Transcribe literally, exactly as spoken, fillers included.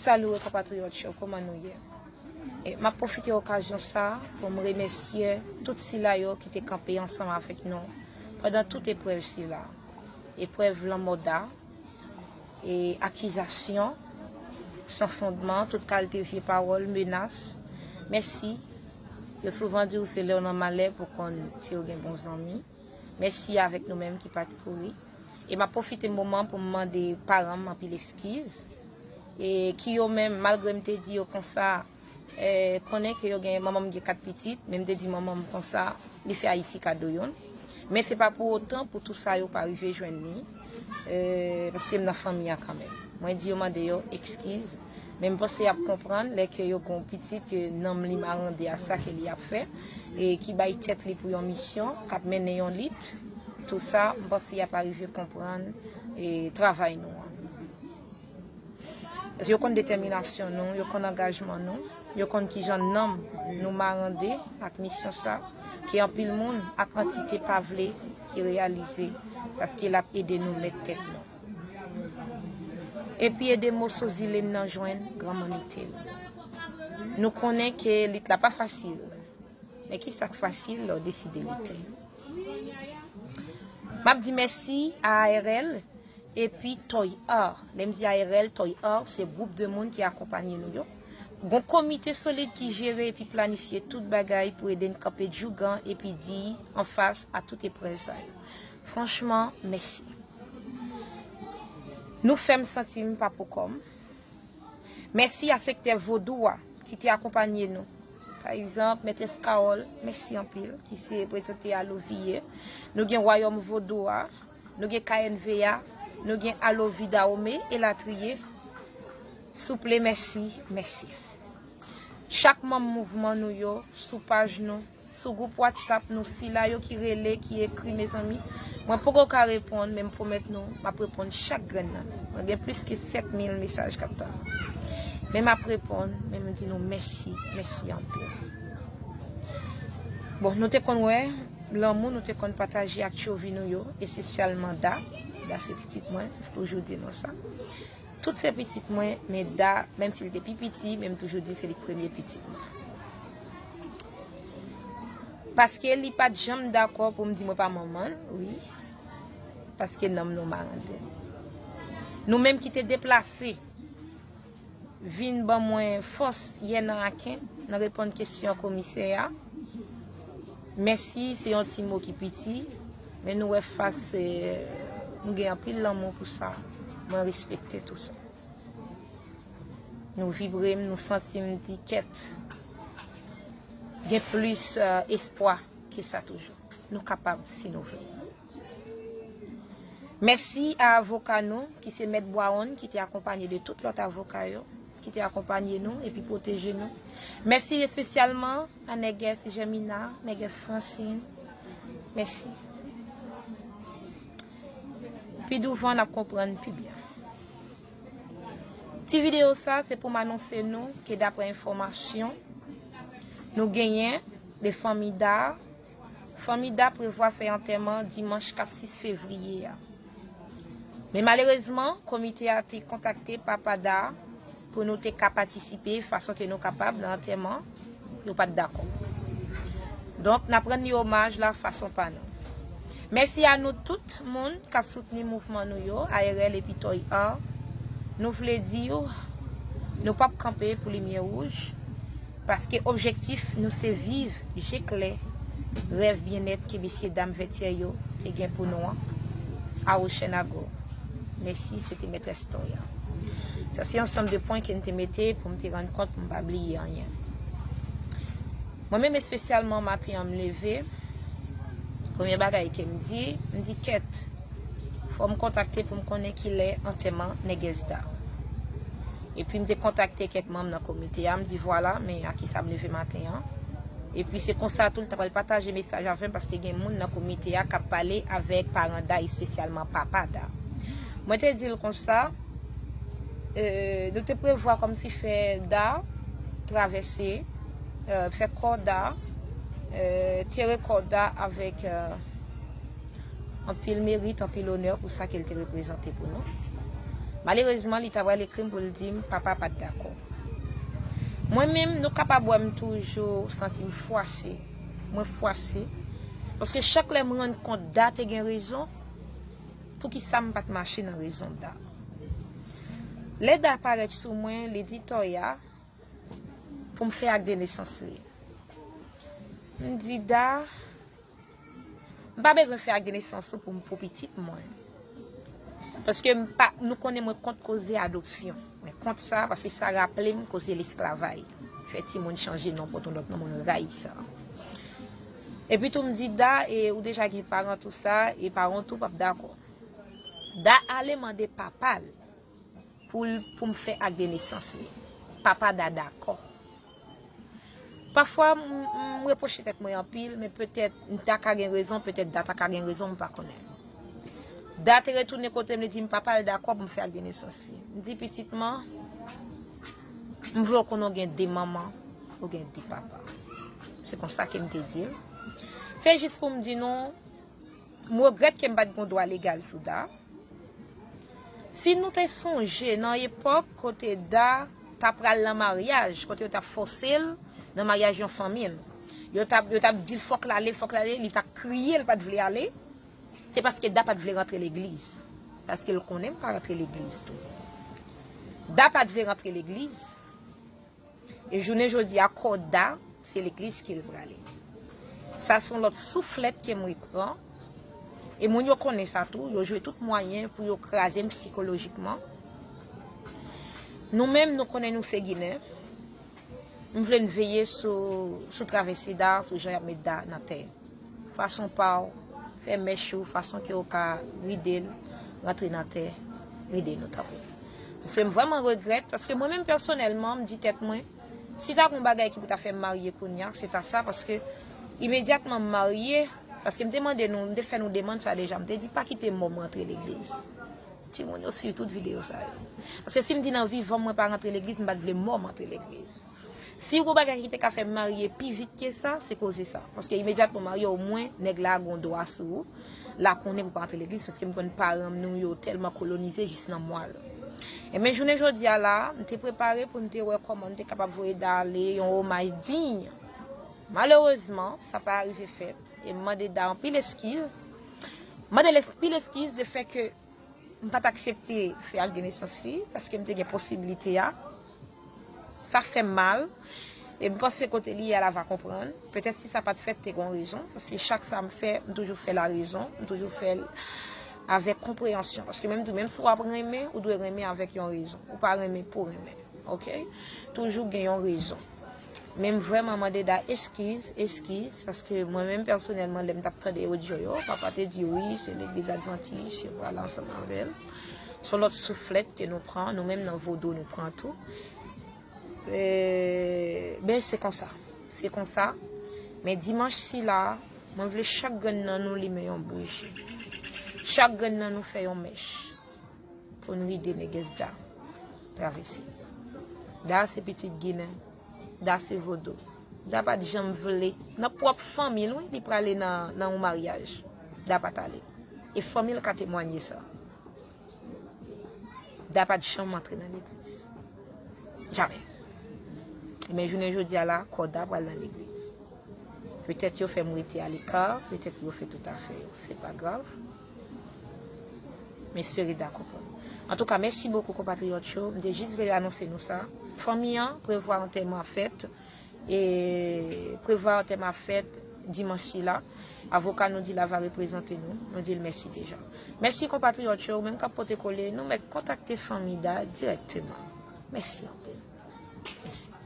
Salut konpatriyòt yo, kòman nou ye? E m ap pwofite okazyon sa a pou m remèsye tout sila yo ki te kanpe ansanm avèk nou pandan tout eprèv sila. Eprèv lanmò Da, e akizasyon san fondman, tout kalite vye pawòl, menas. Mèsi. Yo souvan di w se lè w nan malè pou konn si w gen bon zanmi. Mèsi avèk nou menm ki pa t kouri. E m ap pwofite moman pou m mande paran m anpil eskiz. E ki yo menm, malgre m te di yo konsa, e, konnen ke yo gen, manman m gen kat pitit, men m te di manman m konsa, li fè Ayiti kado youn. Men se pa pou otan pou tou sa yo pa rive jwenn li, e, paske m nan fanmi a kanmenm. Mwen di yo mande yo eskiz, men m panse y ap konprann lè ke yo gon pitit ke nanm li marande a sa ke li ap fè, e ki bay tèt li pou yon misyon, k ap mennen yon lit. Tou sa, m panse y ap arive konprann, e, travay nou an. Yo konn detèminasyon nou, yo konn angajman nou, yo konn kijan nanm nou marande ak misyon sa, ke anpil moun ak antite pa vle ki reyalize, paske l ap ede nou mèt tèt nou. Epi ede moso zile n nan jwenn granmannite l. Nou konnen ke lit la pa fasil, men ki sa k fasil lè w deside lite? M ap di mèsi a A R L epi Toy Art. Lè m di A R L, Toy Art, se gwoup de moun ki akonpanye nou yo. Gon komite solid ki jere epi planifye tout bagay pou ede n kanpe djougan epi diy anfas a tout eprèv sa yo. Franchman, mèsi. Nou fè m santi m pa pou kò m. Mèsi a sektè vodou a ki te akonpanye nou. Pa egzanp, Mètrès Carole, mèsi anpil, ki se reprezante Aloviye. Nou gen Wayòm Vodou a, nou gen K N V A, nou gen Alovi Dahomey, elatriye. Souple, mèsi, mèsi. Chak manm mouvman nou yo, sou paj nou, sou gwoup WhatsApp nou, sila yo ki rele, ki ekri, mezanmi, mwen poko ka reponn, men m pwomèt nou, m ap reponn chak grenn nan. Mwen gen plis ke sèt mil mesaj k ap tann mwen. Men m ap reponn, men m di nou mèsi, mèsi anpil. Bon, nou te konn wè lanmou nou te konn pataje ak tchovi nou yo, espesyalman Da. Da se pitit mwen, m toujou di nou sa. Tout se pitit mwen, men Da, menm si l te pi piti, men m toujou di se li k premye pitit mwen. Paske li pa t janm dakò pou m di mwen pa manman l, wi. Paske nanm nou marande. Nou menm ki te deplase, vin ban mwen fòs yè nan Aken, nan reponn kesyon komisè a. Mèsi, se yon ti mo ki piti, men nou wè fas, eh, m gen anpil lanmou pou sa. Mwen respekte tou sa. Nou vibre m, nou santi m di kèt. Gen plis, eh, espwa ke sa toujou. Nou kapab si nou vle. Mèsi a avoka nou, ki se Mèt Bwawon, ki te akonpanye de tout lòt avoka yo, ki te akonpanye nou epi pwoteje nou. Mèsi espesyalman a nègès Jèmina, nègès Fransine. Mèsi. Pi douvan, n ap konprann pi byen. Ti videyo sa, se pou m anonse nou ke daprè enfòmasyon nou genyen de fanmi Da, fanmi Da prevwa fè antèman dimanch kat sis fevriye a. Men malerezman, komite a te kontakte papa Da pou nou te ka patisipe fason ke nou kapab nan antèman, yo pa t dakò. Donk, n ap rann li omaj la fason pa nou. Mèsi a nou tout moun k ap soutni mouvman nou yo, A R L epi Toy Art. Nou vle di w, nou p ap kanpe pou limyè wouj, paske objektif nou se viv je klè rèv byennèt ke mesye dam Vètyè yo te gen pou nou an, a Ocean Agro. Mèsi, se te mètrès Toy Art. Sa se ansanm de pwen ke m te mete pou m te rann kont pou m pa bliye anyen. Mwen menm espesyalman, maten an m leve, premye bagay ke m di, m di kèt, fò m kontakte pou m konnen kilè antèman nègès Da. Epi m te kontakte kèk manm nan komite a, m di vwala, men a kisa m leve maten an. Epi se konsa tou l ta pral pataje mesaj avè m, paske gen moun nan komite a k ap pale avèk paran Da, espesyalman papa Da. Mwen te di l konsa, eh, nou te prevwa kòmsi fè Da travèse, eh, fè kò Da, eh, tere kò Da avèk, eh, anpil merit, anpil onè pou sa ke l te reprezante pou nou. Malerezman, li ta pral ekri m pou l di m papa pa t dakò. Mwen menm, nou kapab wè m toujou santi m fwase. Mwen fwase. Paske chak lè m rann kont Da te gen rezon, poukisa m pa t mache nan rezon Da? Lè Da parèt sou mwen, li di Toya pou m fè ak de nesans li. M di Da, m pa bezwen fè ak de nesans ou pou m pou pitit mwen. Paske m pa, nou konnen mwen kont koze adopsyon. Mwen kont sa, paske sa raple m koze lesklavaj. Fè timoun chanje non, pote yon lòt non, mwen rayi sa. Epi tou m di Da, e ou deja gen paran tou sa, e paran tou p ap dakò. Da ale mande papa l pou l, pou m fè ak de nesans li. Papa Da dakò. Pafwa, m, m, m repwoche tèt mwen anpil, men petèt m ta ka gen rezon, petèt Da ta ka gen rezon, m pa konnen. Da te retounen kote m, li di m papa l dakò pou m fè ak de nesans li. M di pitit mwen, m vle w konnen w gen de manman, ou gen de papa. Se konsa ke m te di l. Se jis pou m di nou, m regrèt ke m pa t gen dwa legal sou Da. Si nou te sonje nan epòk kote Da t ap pral nan maryaj, kote yo t ap fòse l nan maryaj yon fanmi l, yo t ap, yo t ap di l fòk l ale, fòk l ale, li t ap kriye, l pa t vle ale, se paske Da pa t vle rantre legliz. Paske l konnen m pa rantre legliz tou. Da pa t vle rantre legliz. E jounen jodi a, kò Da, se legliz ke l prale. Sa se yon lòt souflèt ke mwen pran. E moun yo konnen sa tou, yo jwe tout mwayen pou yo kraze m sikolojikman. Nou menm, nou konnen nou se Ginen. M vle n veye sou, sou travèse Da, sou jan y ap met Da nan tè. Fason pa w fè mèch ou, fason ke w ka ride l, rantre nan tè, ride nou tanpri. Paske m vrèman regrèt, paske mwen menm pèsonèlman, m di tèt mwen, si ta gon bagay ki pou ta fè m marye kounye a, se ta sa, paske imedyatman m marye, paske m te mande nou, m te fè nou demann sa deja, m te di pa kite mò m rantre legliz. Timoun yo swiv tout videyo sa yo. Paske si m di nan vivan m mwen pa rantre legliz, m pa t vle mò m rantre legliz. Si yon bagay ki te ka fè m marye pi vit ke sa, se koze sa. Paske imedyatman w marye, omwen nèg la gon dwa sou ou. L a konnen pou pa antre legliz, paske m konn paran m nou yo tèlman kolonize jis nan mwa l. Enben, jounen jodi a la, m te prepare pou m te wè kòman m te kapab voye Da ale yon omaj diy. Malerezman, sa pa rive fèt. E m mande Da anpil eskiz. M mande l anpil eskiz de fè ke m pa t aksepte fè ak de nesans li, paske m te gen posiblite a. Sa fè m mal. E m panse kote li ye a, l ava konprann. Petèt si sa pa t fèt, te gon rezon. Paske chak sa m fè, m toujou fè l a rezon. M toujou fè l avèk konpreyansyon. Paske menm tou, menm si w ap renmen, ou dwe renmen avèk yon rezon. Ou pa renmen pou renmen. Oke? Toujou gen yon rezon. Men m vrèman mande Da eskiz, eskiz, paske mwen menm pèsonèlman, lè m t ap tande odyo yo, papa te di wi, se legliz advantis, yo prale ansanm avè l. Se yon lòt souflèt ke nou pran, nou menm nan vodou nou pran tou. E, ben, se konsa. Se konsa. Men dimanch sila, mwen vle chak grenn nan nou limen yon bouji. Chak grenn nan nou fè yon mèch. Pou n ride nègès Da travèse. Da se pitit Ginen. Da se vodou. Da pa t janm vle. Nan pwòp fanmi l, wi, li prale nan, nan yon maryaj. Da pa t ale. E fanmi l ka temwanye sa. Da pa t janm antre nan legliz. Jamè. Men jounen jodi a la, kò Da pral nan legliz. Petèt yo fè m rete aleka, petèt yo fè tout afè yo. Se pa grav. M espere Da konprann. Antouka, mèsi bokou, konpatriyòt yo. M te jis vle anonse nou sa. Fanmi an prevwa antèman ap fèt. E prevwa antèman ap fèt dimanch sila. Avoka nou di l ava reprezante nou. Nou di l mèsi deja. Mèsi, konpatriyòt yo. Ou menm k ap pote kole, nou mèt kontakte fanmi Da dirèkteman. Mèsi anpil. Mèsi.